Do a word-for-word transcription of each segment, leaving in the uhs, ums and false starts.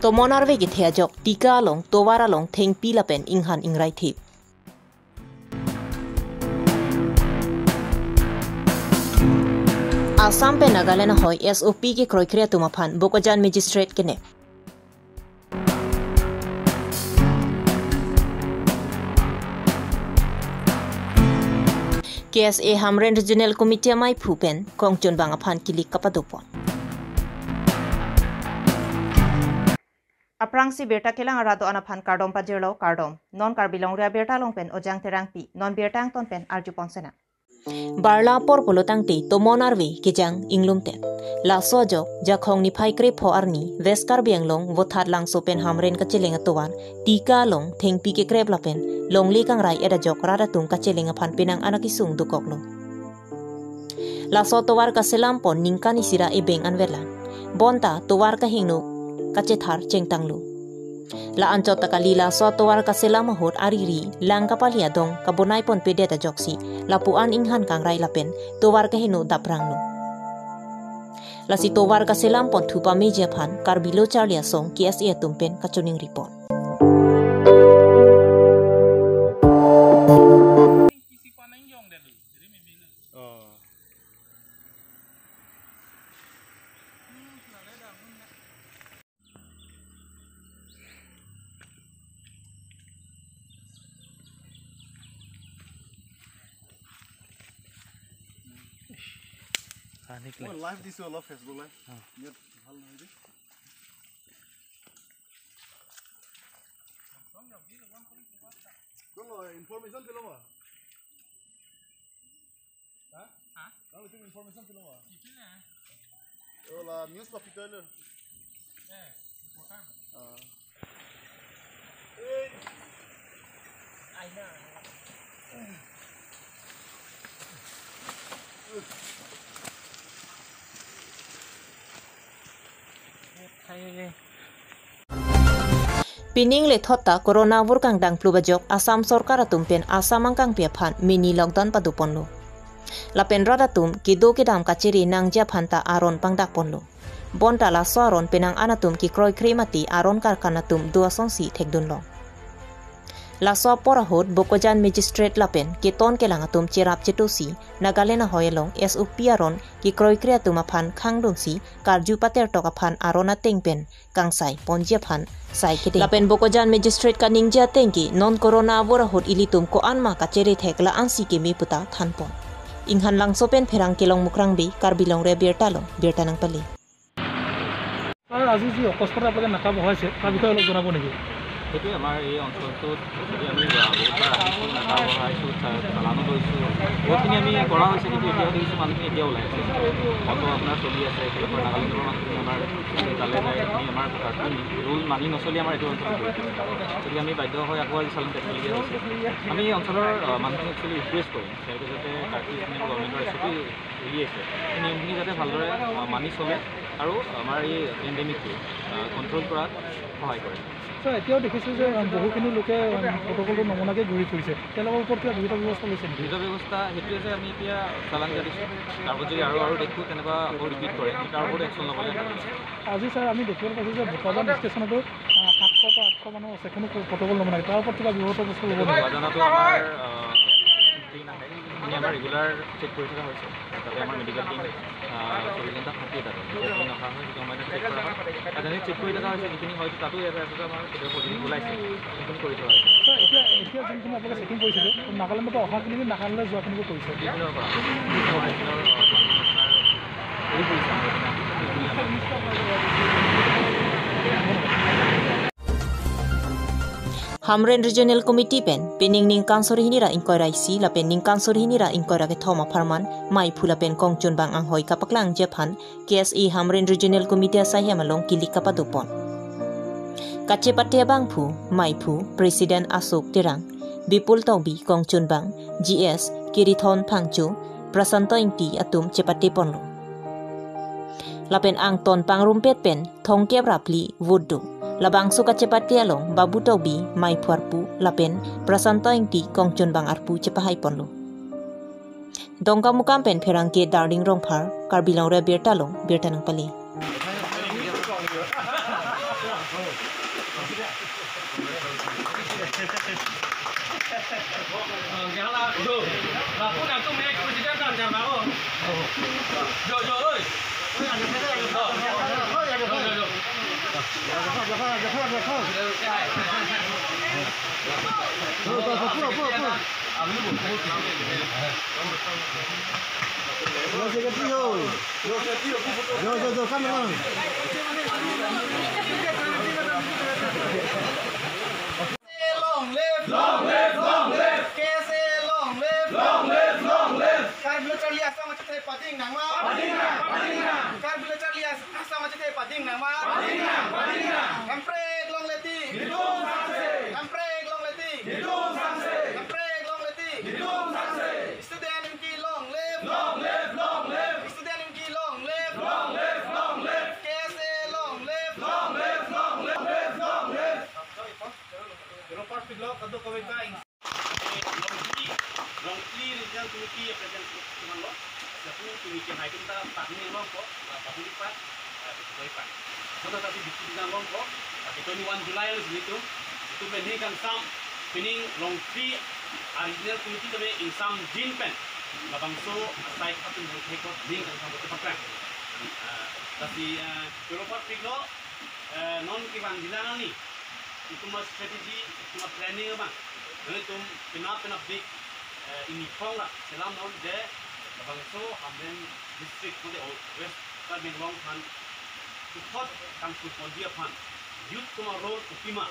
Tomon arve kethe ajok tika along, tovar along thengpi lapen inghan ingrai thip. Assam pen Nagaland ahoi S O P kekroikre atum aphan Bokajan Magistrate kenep. K S A Hamren Regional Committee amaiphu pen kongchunbang aphan kilik kapadopon. Aphrangsi birta kelang arat do-an aphan kardom pajirlo, kardom. Non Karbi Longri Abirta along pen Ojang Terangpi, non birta angton pen arjupon sena. Barla apor pulo tangte tomon arve kejang inglumtet. Laso ajok Jakhong niphai krepho arni West Karbi Anglong Vothatlangso pen Hamren kacheleng atovar tika along thengpi kekrep lapen longle kangrai-et ajok rat atum kacheleng aphan penang an akesung dokoklo. Laso tovar kaselam pon ningkan isi ra ebeng anverlang. Bonta tovar kahingno kachethar chengtanglo. La anchot ta kali, laso tovar kaselam ahut ariri lang kapali adong kabonai ponpedet ajoksi lapu-an inghan kangrai lapen tovar kahingno dapranglo. Lasi tovar kaselam ponthu pameji aphan Karbi Lo Charli Asong K S A atum pen kachiningri pon. মই লাইভ দিছোঁ অলপ Facebook live. ইয়াত ভাল নহয় যে। ইনফৰমেশ্যন দিলোঁ মই। হা? হা? ইনফৰমেশ্যন দিলোঁ মই। অ, লা নিউজ পাপিটৰ। Pining lethot ta corona vur kangdang plu bajok Assam sorkar atum pen Assam angkangpi aphan mini lockdown padoponlo. Lapen rat atum kedo kedam kachere nangji aphan ta aron pangdakponlo. Bonta laso aron penang an atum kekroikre mate aron karkan atum do asonsi thekdunlong. Laso apor ahut Bokajan Magistrate lapen keton kelang atum cherap chetosi Nagaland ahoi along S O P aron kekroikre atum aphan khangdunsi karju patertok aphan aron ateng pen kangsai ponji aphan sai kedeng. Lapen Bokajan Magistrate kaningje ateng ke non corona avur ahut ilitum ko-an ma kachere thek la ansi keme puta thanpon. Inghan Langso pen Pherangke along Mukrang Bey, Karbi Longri Abirta along birta nangpale. Sir, আজি যি অকস্মাতে আপোনালোকে নাকা বহাইছে, তাৰ বিষয়ে অলপ জনাব নেকি? সেইটোৱে, আমাৰ এই অঞ্চলটোত যদি আমি, আহ, বহুতবাৰ আহিছোঁ, নাকা বহাইছোঁ, চা-, চালানো লৈছোঁ, বহুতখিনি আমি কৰা হৈছে, কিন্তু এতিয়াও দেখিছোঁ মানুহখিনি এতিয়াও ওলাই আছে। অটো আপোনাৰ চলি আছে, এইফালে পৰা নাগালেণ্ডৰ মানুহখিনি আমাৰ তালে নাই, এইখিনি আমাৰ কাৰ্ফিউ ৰুল মানি নচলি আমাৰ এইটো অঞ্চলত পৰি আছে। গতিকে আমি বাধ্য হৈ আকৌ আজি চালান কাটিবলগীয়া হৈছে। আমি এই অঞ্চলৰ, আহ, মানুহখিনিক একচুৱেলি ৰিকুৱেষ্ট কৰিম, তেওঁলোকে যাতে কাৰ্ফিউ যিখিনি গভৰ্ণমেণ্টৰ এছ অ' পি উলিয়াইছে, সেই নিয়মখিনি যাতে ভালদৰে, আহ, মানি চলে আৰু আমাৰ এই পেণ্ডেমিকটো, আহ, কণ্ট্ৰল কৰাত সহায় কৰে। ছাৰ, এতিয়াও দেখিছোঁ যে, আহ, বহুখিনি লোকে, আহ, প্ৰট'কলটো নমনাকৈ ঘূৰি ফুৰিছে, তেওঁলোকৰ ওপৰত কিবা বিহিত ব্যৱস্থা লৈছে নেকি? বিহিত ব্যৱস্থা সেইটোৱে যে আমি এতিয়া চালান কাটিছোঁ, তাৰ ওপৰত যদি আৰু আৰু দেখোঁ তেনেকুৱা আকৌ ৰিপিট কৰে, তাৰ ওপৰত একশ্যন ল'বলৈ। আজি ছাৰ, আমি দেখিবলৈ পাইছোঁ যে বোকাজান ষ্টেচনতো, আহ, সাতশ বা আঠশ মানুহ আছে, কোনো প্ৰ-, প্ৰট'কল নমনাকৈ, তাৰ ওপৰত কিবা বিহিত ব্যৱস্থা ল'ব নেকি? বোকাজানতো আমাৰ, আহ, ট্ৰেইন আহে, সেইখিনি আমাৰ ৰেগুলাৰ চেক কৰি থকা হৈছে। তাতে আমাৰ মেডিকেল টিম, আহ, চৌবিছ ঘণ্টা থাকিয়ে তাতে। যেতিয়া ট্ৰেইন অহা হয়, সেইটো সময়তে চেক কৰা হয়। আৰু তেনেকৈ চেক কৰি থকা হৈছে, যিখিনি হয়তো তাতো ইয়াতে আছে, আমাৰ কেতিয়াবা পজিটিভ ওলাইছে, সেইখিনি কৰি থোৱা হৈছে। ছাৰ, এতিয়া, এতিয়া যোনখিনি আপোনালোকে চেকিং কৰিছে, নাগালেণ্ডৰ পৰা অহাখিনি নে নাগালেণ্ডলৈ যোৱাখিনিকো কৰিছে? বিভিন্ন পৰা। বিভিন্ন, আহ, আপোনাৰ হেৰি কৰিছে আমাৰ এইপিনে। Hamren Regional Committee pen pining ningkan suri hini ra ingkoi ra isi lapen ningkan suri hini ra ingkoi ra kethom apharman maiphu lapen kongchunbang anghoi kapaklangji aphan K S A Hamren Regional Committee asaihem along kilik kapadopon. Kachepate abangphu, maiphu, President Asok Terang, Bipul Tokbi, kongchunbang, G S, Kirithon Phangcho, Prasanto Ingti atum chepateponlo. Lapen angton pangrumpet pen thomkep ra phli vote do. Labangso kachepate along Babu Tokbi maiphu arpu lapen Prasanto Ingti kongchunbang arpu chepahaiponlo. Dongkamukam pen Pherangke Darling Rongphar, Karbi Longri Abirta along birta nangpale. Jakhar, Jakhar, Jakhar, Jakhar. Pura, pura, pura, pura. Yo, secretary, yo. Yo, yo, yo, come on. Long live! Long live! Long live! K S A long live! Long live! Long live! Karbi Lo Charli Asong achethe pading nangma. Pading nang, pading nang. Karbi Lo Charli As-, Asong achethe pading nangma. Pading nang, pading nang. Hemprek longle ti. Nelitum sangse. Hemprek longle ti. Nelitum sangse. Hemprek longle ti. Nelitum sangse. Student Enki long live. Long live, long live. Student Enki long live. Long live, long live. K S A long live. Long live, long live, long live. Pero parpik lo, kadokave ta ing- Longtli, Longtli Regional Committee a President teman lo. Lapu committee hai tum ta patni longpo, la public part, eh, public part. Kona tapi bikin na longpo, tapi twenty-one July lo sini tum. Itum pen ni kangsam, pining Longtli a Regional Committee kami ingsamjin pen. Labangso asai patun bang thekot ni kangsam betul pakran. Eh, tapi, eh, pero parpik lo, eh, non kevangjilang ni. Itum a-strategy, itum a-planning abang. Nelitum penap penap dik, eh, ingni phong ra, selam non je, labangso Hamren district, mate o West Karbi Anglong aphan, puthot kangpungponji aphan, youth atum a-role kopima,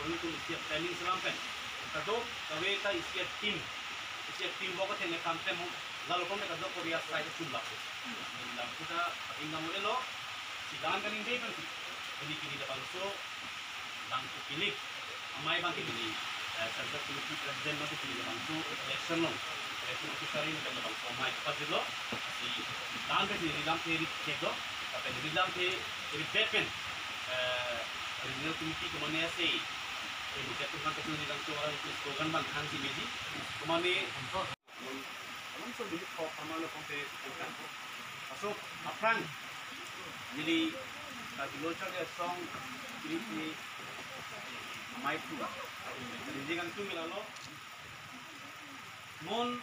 nelitum isi a-planning selam pen. Kadokave ta isi a-team, isi a-team bok atheng le kam tem ho, lalo kong le kadokave asai chunlap. Lam kita, ing lam lo, si dan kaning dei pen si. Kini kini labangso, bang kupilik, amei bang kini, eh, Central Committee President bang kini labangso election lo, election officer ini kan labangso amei kepajir lo, si dan pen si rilam the rit cek lo, tapi rilam the rit det pen, eh, Regional Committee kemane ase, eh, bisa tuh kan kecil di dalam suara itu slogan bang kan si meji, kemane Alam so dulu kok sama lo kong pe kan. Masuk aphrang. Jadi Karbi Lo Charli Asong ini ini amei tu. Jadi kan tu melalo. Non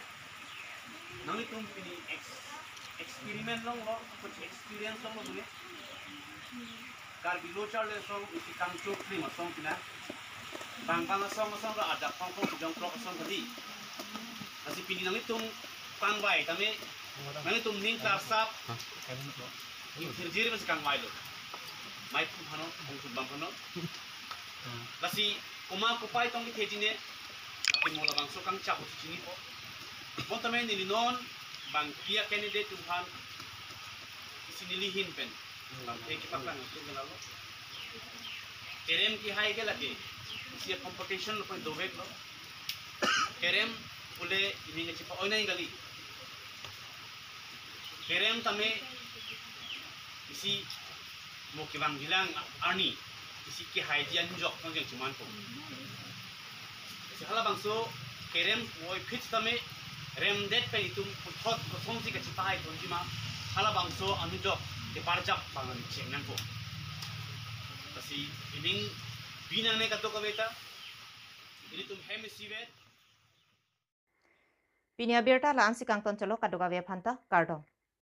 nanglitum pini ex-, experiment longlo, kuch experience longlo tuni. Karbi Lo Charli Asong isi kangchok krim asong pina. Bang bang asong asong ra adap kong kong sijong krok asong kali. Lasi pini nanglitum kangvai tame nanglitum ning klarsap. Ning thirjir masih kangvai lo. Mei pu phano, ong pu bang phano. Lasi komat kopai tong kethejine. Lasi mo labangso kangchak usi chinipo. Mo tame neli non bang kia candidate atum aphan isi neli ahin pen. Bang ke kepaklang atum ke lalo. Kerem kehai ke lake. Isi competition lo pen dovek lo. Kerem pule ini ngechipa oinai kali. Kerem tame isi mo kevangjilang arni isi kehaiji anjok tong jeng chuman po. Si halabangso kerem puvoiphit tame remdet pen itum puthot kosonsi kachipahai ponjima halabangso anujok keparjap bang cheng nangpo. Lasi ining binang ne kadokave ta ilitum hem isivet. Pini abirta la-ansi kangton cholo, kadokave aphanta kardom.